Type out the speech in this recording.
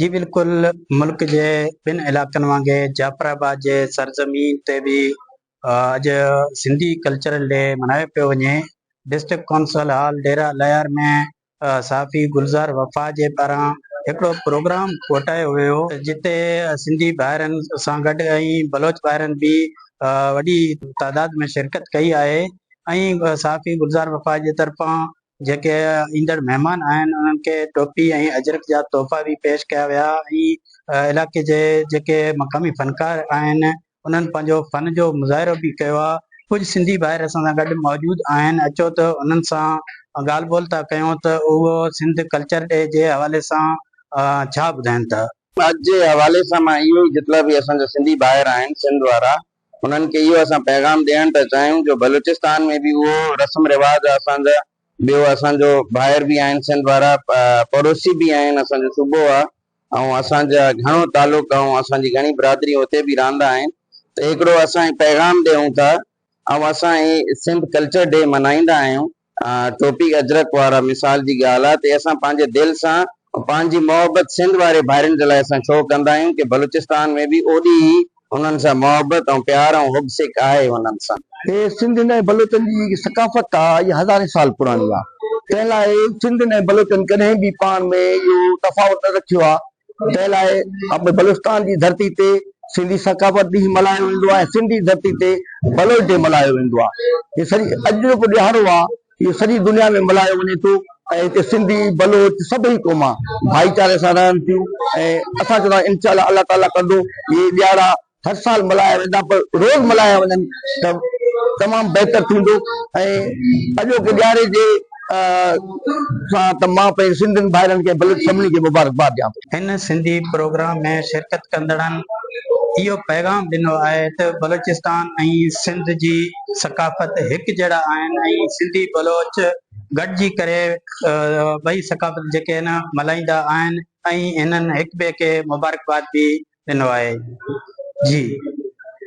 جي بلڪل ملڪ جي ٻن علائقن وانگي جعفر آباد جي سرزمين تي به اڄ سنڌي ڪلچرل ڊي ملهايو پيو وڃي. District council hall Dera Allahyar ۾ صحافي گلزار وفا جي پاران هڪڙو پروگرام ڪوٺايو ويو، جتي سنڌي ڀائرن سان گڏ ۽ بلوچ ڀائرن به وڏي تعداد ۾ شرڪت ڪئي آهي ۽ صحافي گلزار وفا جي طرفان جيڪي ايندڙ مهمان آهن انهن کي ٽوپي ۽ اجرڪ جا تحفا به پيش ڪيا ويا ۽ علائقي جي جيڪي مقامي فنڪار آهن انهن پنهنجو فن جو مظاهرو به ڪيو آهي. ڪجهه سنڌي ڀائر اسان سان گڏ موجود آهن اچو ته انهن سان ڳالهه ٻولهه ٿا ڪيون ته اهو سنڌ ڪلچر ڊي جي حوالي سان ڇا ٻڌائين ٿا. اڄ جي حوالي سان مان اهو ئي جيترا به اسان جا سنڌي ڀائر آهن سنڌ وارا انهن کي اهو اسان پيغام ڏيڻ ٿا چاهيون جو بلوچستان ۾ به اهو رسم رواج آ اسان جا ٻيو اسان جو ڀائر به آهن سنڌ وارا پڙوسي به آهن اسان جو صوبو آ ۽ اسان جا گهڻو تعلق ۽ اسان جي گهڻي برادري اتي به رهندا آهن ته هڪڙو اسان پيغام ڏيون ٿا ۽ اسان هي سنڌ ڪلچر ڊي منائيندا آهيون ٽوپي اجرڪ وارا مثال جي ڳالهه آ ته اسان پنهنجي دل سان پنهنجي محبت سنڌ واري ڀائرن جي لاء اسان شو ڪندا آهيون ڪي بلوچستان ۾ به اوڏي ئي انهن سان محبت ۽ پيار ۽ حب سڪ آهي انهن سان. هي سنڌين ۽ بلوچن جي جيڪي ثقافت آ اها هزارين سال پراڻي آ تنهن لاء سنڌين ۽ بلوچن ڪڏهن به پاڻ ۾ اهو تفاوت نه رکيو آ تنهن لاء اپني بلوچستان جي ڌرتي تي سنڌي ثقافت ڏينهن ملهايو ويندو آهي ۽ سنڌي ڌرتي تي بلوچ ڊي ملهايو ويندو آهي. هي سڄي اڄ جو جيڪو ڏهاڙو آهي اهو سڄي دنيا ۾ ملهايو وڃي ٿو ۽ هتي سنڌي، بلوچ سڀئي قومان ڀائيچاري سان رهن ٿيون ۽ اسان چوندا آهيون انشاء الله الله تعاليٰ ڪندو اهي ڏهاڙا هر سال ملهايا ويندا پر روز ملهايا وڃن ته تمام بهتر ٿيندو ۽ اڄوڪي ڏياري جي سان ته مان پنهنجي سنڌين ڀائرن کي بلڪ سڀني کي مبارڪباد ڏيان ٿو. هن سنڌي پروگرام ۾ شرڪت ڪندڙن اهو پيغام ڏنو آهي ته بلوچستان ۽ سنڌ جي ثقافت هڪجهڙا آهن ۽ سنڌي بلوچ گڏجي ڪري ٻئي ثقافت جيڪي آهن ملهائيندا آهن ۽ هنن هڪ ٻئي کي مبارڪباد به ڏنو آهي جي.